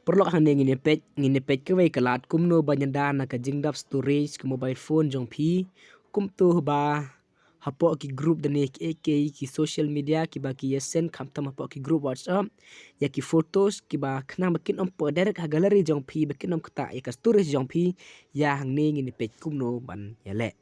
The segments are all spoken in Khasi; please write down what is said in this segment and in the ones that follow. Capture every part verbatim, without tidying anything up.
Paralok, hangne ngin ïa peit, ngin ïa peit kawei ka lad kumno ban ïada na ka jingdap storage ka mobile phone jong phi. Kumto ba hapoh ki group da ne ki, ki, ki social media kiba ki ïa send khamtam hapoh ki group WhatsApp ïa ki photos kiba khnang ba kin ym poi direct ha gallery jong phi, ba kin ym ktah ïa ka storage jong phi. Ïa hangne ngin ïa peit kumno ban ïaleh.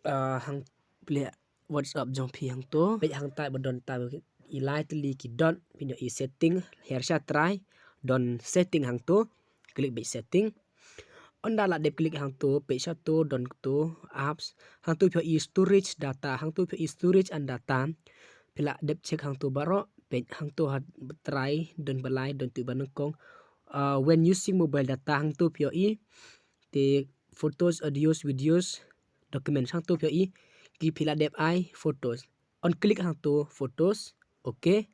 Ah, hang plie WhatsApp jong phi hangto. Peit hangtai ba don tang i lai tylli ki dot, phin ïohi setting, hiar sha trai don setting hangto. Click beit setting. Ynda la dep click hangto, peit shato don to apps. Hangto phi ïohi storage data, hangto phi ïohi storage and data. Phi la dep check hangto baroh, peit hangto ha trai don ba lai, don tu ba nyngkong. Uh, when using mobile data hangto phi ïohi. Te photos, audios, videos, documents hangto phi ïohi. Ki phi la dep ai photos. On click hangto photos. Okay.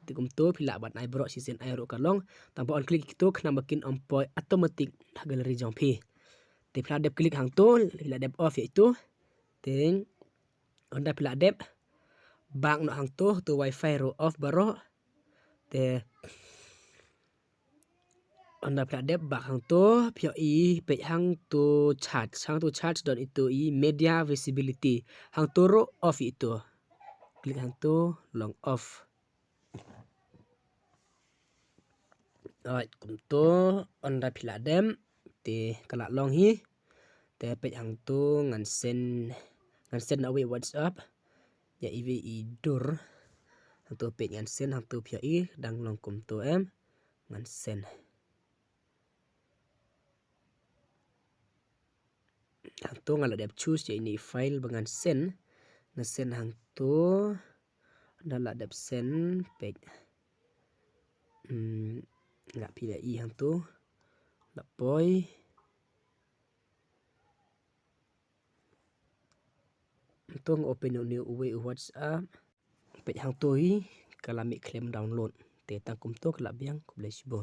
Te kumto phi lah ban ai baroh shisien, ai ruh ka long. Tang ba on click kito khnang ba kin ym poi automatic ha gallery jong phi. Te phi la dep click hangto, phi la dep off ïa ito. Te ynda phi la dep back noh hangto, to wifi ruh off baroh. Te ynda phi la dep back hangto, phi ïohi peit hangto chat, hangto chat don ito i media visibility. Hangto ruh off ito. Click hangto long off. Alright, kumto ynda phi la dep, te ka la long hi. Te peit hangto ngan send, ngan send na wei WhatsApp ïa iwei i dur. Hangto peit ngan send, hangto phi ïohi dang long kumto em. Ngan send. Hangto nga la dep choose ïa ine i file ba ngan send. Ngan send hangto. Ynda la dep send, peit. Hmm, nga phi la i hangto. La poi. Hangto nga open ïa une uwei u WhatsApp. Peit hangto hi ka la mih khlem download. Te tang kumto ka la biang, khublei shibun.